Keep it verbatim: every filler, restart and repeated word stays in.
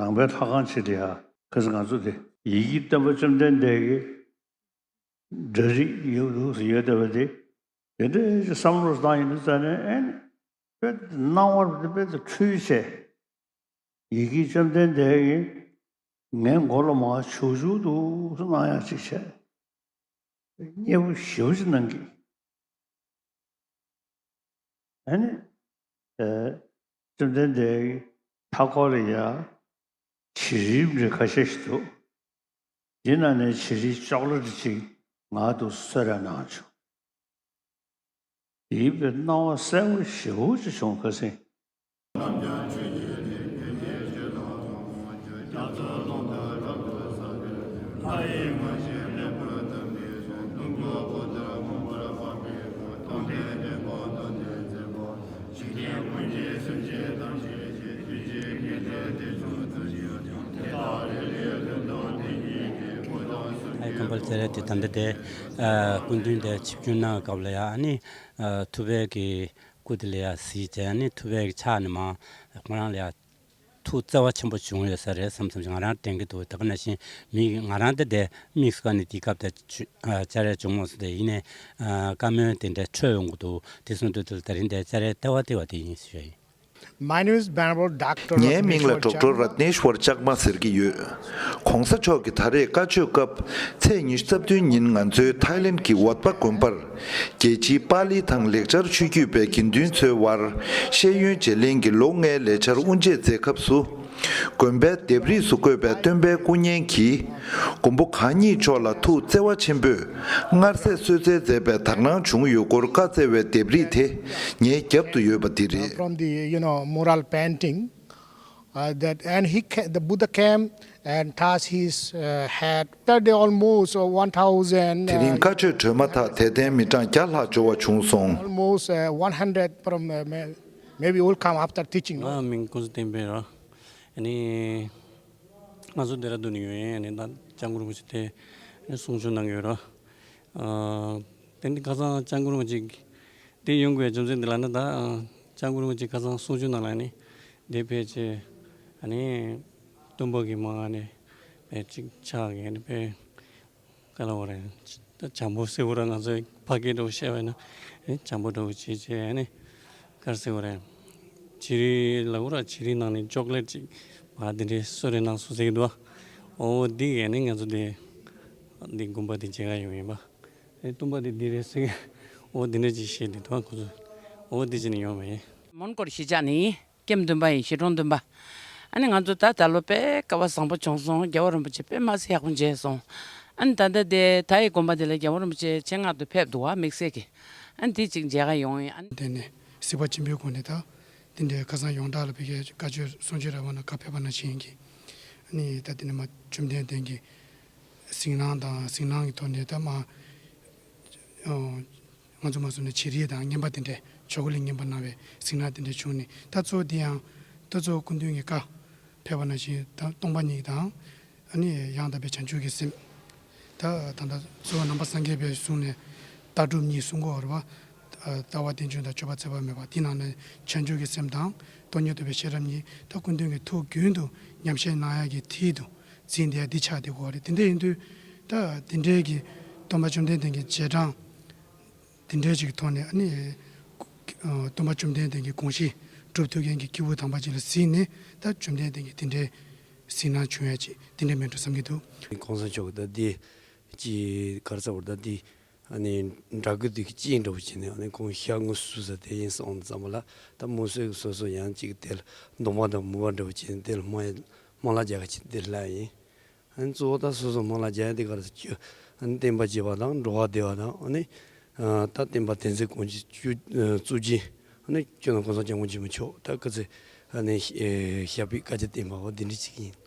ནང་པའི་ལྷ་ཁང་ཅིག་ལ་ཡ་ཁ་སང་ང་ཚོ་དེ་ཡི་གེ་སྟོན་པ་བཅོམ་ལྡན་འདས་ཀྱི་འདྲ་རིས་ཡོད་འདུག་ཟེར་ཡོད་བསྡད་པ་དེ། དེ་འདྲའི་བསམ་བློ་བཏང་ཡིན་དུས་ཙ་ནས་ཨེ་ནི་དཔེ་སྣང་བར་དཔེ་དུ་འཁྲུལ་བྱས། ཡི་གེ་བཅོམ་ལྡན་འདས་ཀྱིས་ངའི་མགོ་ལ་མར་བྱུག་བྱུག་འདུག་སེ་གནང་ཡག་ཅིག་བྱས། མཉེས་པོ་ཞེ་པོ་ཅིག་གནང་གི། ཨ་ནི། ཨེ། བཅོམ་ལྡན་འདས་ཀྱི་མཐའ་འཁོར་ལ་ཡ། བྱི་རིལ་འདྲ་ཁ་ཤས་ཤིག་འདུག་འདི་ནང་ནས་བྱི་རིལ་ཅོག་ལེ་ཊི་ཅིག་ང་འདུག་སེ་གསོལ་རས་གནང་བྱུང་། དེའི་དཔེ་སྣང་བ་གསལ་པོ་ཞེ་པོ་ཅིག་བྱུང་། ཁ་སང་། ཨའི་ཀམ་པལ་ཙེ་རེ་དེ་ད་ལྟ་དེ་ཨ་སྐུ་མདུན་དེ་ཆིབས་བསྒྱུར་གནང་སྐབས་ལ་ཡ་ཨ་ནི་ཨ་ཐུབ་པའི་གི་སྐུ་དེ་ལ་ཡ་གཟིགས་བྱས་ཨ་ནི་ཐུབ་པའི་གི་ཕྱག་ནས་མར་ཁོ་རང་ལ་ཡ་ཐུགས་བརྩེ་བ་ཆེན་པོ་བྱུང་ཡོད་ས་རེད་བསམ་བསམ་ང་རང་དྲན་གྱི་འདུག་ད་ག་ནང་བཞིན་མི་ང་རང་དེ་དེ་དམིགས་སུ་བཀར་ནས་དེའི་སྐབས་དེ་བཅར་ཡ་བྱུང་མ་སོང་། དེ་ཡིན་ནའི་ཨ་བཀའ་མོལ་དེ་འདྲ་འཕྲོད་ཡོང་གི་འདུག་དེ་སོང་དུས་དེ་ལ་ད་རིང་དེ་བཅར་ཡ་ལྟེ་བ་ལྟེ་བ་དེ་ཡིན་ཞུ་ཡ་ཡིན། My name is Venerable Doctor ངའི་མིང་ལ་Ratneshwar ཌོག་ཊར་རཏྣེ་ཤྭར་ལྕགས་མ་ཟེར་གྱི་ཡོད། ༸གོང་ས་མཆོག་གིས་ད་རེས་བཀའ་ཆོས་སྐབས་ཚེས་ཉི་ཤུ་རྩ་བདུན་ཉིན་ང་ཚོའི་ཐའི་ལེན་གྱི་ཝོད་པ་དགོན་པར་རྒྱལ་སྤྱིའི་པཱ་ལི་དང་ལེགས་སྦྱར་ཆོས་བརྒྱུད་པའི་དགེ་འདུན་ཚོའི་དབར་ཤེས་ཡོན་བརྗེ་ལེན་གྱི་ལོ་ལྔའི་ལས་འཆར་དབུ་འབྱེད་མཛད་སྐབས་སུ། དགོན་པའི་ལྡེབས་རིས་སུ་བཀོད་པའི་སྟོན་པའི་སྐུ་བརྙན་གྱིས་མགོན་པོ་གང་ཉིད་མཆོག་ལ་ཐུགས་བརྩེ་བ་ཆེན་པོས་མངར་ཟས་གསོལ་སྩལ་མཛད་པའི་དག་སྣང་བྱུང་ཡོད་སྐོར་བཀའ་སྩལ་བའི་ལྡེབས་རིས་དེ་ངའི་རྒྱབ་ཏུ་ཡོད་པ་འདི་རེད། From the, you know, mural painting, uh, that, and he ca- the Buddha came and touched his uh, head. That day almost uh, one thousand, དེ་རིང་uh, བཀའ་ཆོས་གྲོལ་མ་ཐག་དད་ལྡན་མི་གྲངས་བརྒྱ་ལྷག་འབྱོར་བ་བྱུང་སོང་། Almost uh, one hundred from uh, may- maybe will come after teaching. ང་མིང་ཀུན་བཟང་བསྟན་འཕེལ་ར། ཨ་ནི་ང་ཚོ་ལྡེ་ར་ལྡུན་ནས་ཡོད་ཡིན། ཨ་ནི་ད་སྐྱབས་མགོན་རིན་པོ་ཆེ་དེ་ཨ་ནི་གསུང་ཆོས་གནང་གི་ཡོད་ར། ཨ་དེ་འདི་ཁ་སང་སྐྱབས་མགོན་རིན་པོ་ཆེ་དེ་ཡོང་དགོས་རྒྱུ་མཚན་འདི་ལ་ནི་ད་ཨ་སྐྱབས་མགོན་རིན་པོ་ཆེ་ཁ་སང་གསུང་ཆོས་གནང་ལ་ཨ་ནི་དེ་ཕལ་ཆེར་ཨ་ནི་སྟོན་པ་གི་མ་ཨ་ནི་ཕལ་ཆེར་ཕྱག་གི་ཨ་ནི་ཕལ། ག་ལ་བ་རེད། ད་བྱམས་པོ་ཟེར་བ་ར་ང་ཚོའི་ཕ་སྐད་འདྲ་བོ་བཤད་པ་ཡིན་ན་ཨེ་བྱམས་པོ་འདྲ་བོ་བྱེད་བྱེད་ཨ་ནི་ག་རེ་ཟེར་བ་རེད། བྱི་རིལ་ལ་བ་ར་བྱི་རིལ་ནང་ནས་ཅོག་ལེཊ་ཅིག་མ་དེ་འདྲའི་གསོལ་རས་གནང་སོང་ཟེར་གྱི་འདུག་ཨ། འོ་འདི་གས་ནི་ང་ཚོ་འདི་འདི་དགོན་པ་འདི་མཇལ་ག་ཡོང་ཡིན་པ། ཨེ་སྟོན་པ་འདི་འདི་རེད་ཟེར་གི་འོ་འདི་འདྲ་ཅིག་བཤད་འདུག་ད་ཁོ་ཚོ་འོ་འདི་བྱས་ནས་ཡོང་བ་ཡིན། མོན་གྷོ་གཞིས་ཆགས་ནས་ཡིན། ཀེམ་བདུན་པ་ཡིན། གཞིས་གྲོང་བདུན་པ། ཨ་ནི་ང་ཚོ་ད་ད་ལོ་དཔེ་སྐལ་བ་བཟང་པོ་བྱུང་སོང་། རྒྱལ་བ་རིན་པོ་ཆེ་དཔེ་མ་སྲིད་ཡག་པོ་མཇལ་སོང་། ཨ་ནི་ད་ལྟ་དེ་ད་ཡི་དགོན་པ་དེ་ལ་རྒྱལ་བ་རིན་པོ་ཆེ་ཆེད་མངགས་དུ་ཕེབས་འདུག་བ། དམིགས་བསལ་གྱི་ཨ་ནི་དེ་གཅིག་མཇལ་ག་ཡོང་ཡིན། ཨ་ནི་དེ་ནས་གཟིགས་པ་ཆེན་པོའི་སྒོ་ནས་ད་དེ་འདྲའི་ཁ་སང་ཡོངས་གྲགས་ལ་ཕ་གིའི་བཀའ་ཆོས་གསུང་ཆོས་ར་བ་ན་ག་ཕེབས་པ་ན་ཆེན་གྱི་ཨ་ནི་ད་དེ་ནས་མ་བཅོམ་ལྡན་འདས་ཀྱི་གཟིགས་སྣང་དང་གཟིགས་སྣང་གི་ཐོག་ནས་ད་མ། ང་ཚོ་མ་སོང་ནས་བྱི་རིལ་དང་རྔན་པ་དེ་འདྲས་ཇོ་ཀོ་ལི་རྔན་པ་གནང་བའི་གཟིགས་སྣང་དེ་འདྲས་བྱུང་ནས། ད་གཙོ་བོ་འདི་ཡང་ད་གཙོ་བོ་སྐུ་མདུན་གྱི་བཀའ་ཕེབས་པ་ནང་བཞིན་ད་སྟོང་པ་ཉིད་དང་། ཨ་ནི་ཡང་དག་པའི་བྱང་ཆུབ་ཀྱི་སེམས། ད་ད་ལྟ་གཙོ་བོ་ནང་པ་སངས་རྒྱས་པའི་གསུང་ནས་ལྟ་གྲུབ་གཉིས་གསུང་གི་ཡོད་རེད་བ། ལྟ་བ་རྟེན་འབྱུང་དང་སྤྱོད་པ་འཚེ་བ་མེད་པ། དེ་ནང་ནས་བྱང་ཆུབ་ཀྱི་སེམས་དང་སྟོང་ཉིད་རྟོགས་པའི་ཤེས་རབ་གཉིས། ད་སྐུ་མདུན་གྱི་ཐུགས་རྒྱུན་དུ་ཉམས་བཞེས་གནང་ཡག་གི་མཐིལ་དུ་འཛིན་བསྡད་འདི་ཆགས་བསྡད་ཀྱི་ཡོད་རེད། དེ་འདྲ་ཡིན་དུས་ད་དེ་འདྲའི་གི་སྟོན་པ་བཅོམ་ལྡན་འདས་ཀྱི་རྗེས་འབྲང་དེ་འདྲའི་ཅིག་གི་ཐོག་ནས་ཨ་ནི་སྟོན་པ་བཅོམ་ལྡན་འདས་ཀྱི་དགོངས་གཞི་སྒྲུབ་ཐུབ་མཁན་གྱི་སྐྱེས་བུ་དམ་པ་ཅིག་ལ་གཟིགས་ནས། ད་བཅོམ་ལྡན་འདས་ཀྱི་དེ་འདྲའི་གཟིགས་སྣང་བྱུང་ཡ་ཅིག་དེ་འདྲ་མེད་འགྲོ་བསམ་གྱི་འདུག ༸གོང་ས་མཆོག་གི་ད་འདི་ཅིག་ག་རེ་ཟེར་བ་ད་འདི་ཨ་ནི་འདྲ་སྐུ་དེ་གི་ཅིག་འདྲ་བོ་བྱས་ནས་ཨ་ནི་ཁོང་ཤ་ངོ་སུ་ཟ་དེ་ཡིན་སོང་ཙམ་པ་ལ། ད་མུ་སོས་སོ་སོ་ཡང་ཅིག་དེ་ལ་སྡོམ་པ་དང་མུ་བ་འདྲ་བོ་བྱས་ནས་དེ་ལ་མ་ཡ་མ་ལ་རྒྱ་ག་ཅིག་དེ་ལ་ཡིན། ཨ་ནི་གཙོ་བོ་ད་སོ་སོ་མ་ལ་རྒྱ་ཡ་དེ་ག་རེ་ཟེར་རྒྱུ། ཨ་ནི་བསྟན་པ་རྒྱས་པ་དང་འགྲོ་བ་བདེ་བ་དང་། ཨ་ནི་ད་བསྟན་པ་དེ་ཚེ་གོང་ཆེན་བཅུ་གཙུག་རྒྱན། ཨ་ནི་སྤྱི་ནོར་༸གོང་ས་༸སྐྱབས་མགོན་ཆེན་པོ་མཆོག་ད་ག་ཚེ་ཨ་ནི་ཞབས་པད་བསྐལ་བརྒྱར་བརྟན་པ་བ་འདི་འདྲ་ཅིག་ཡིན།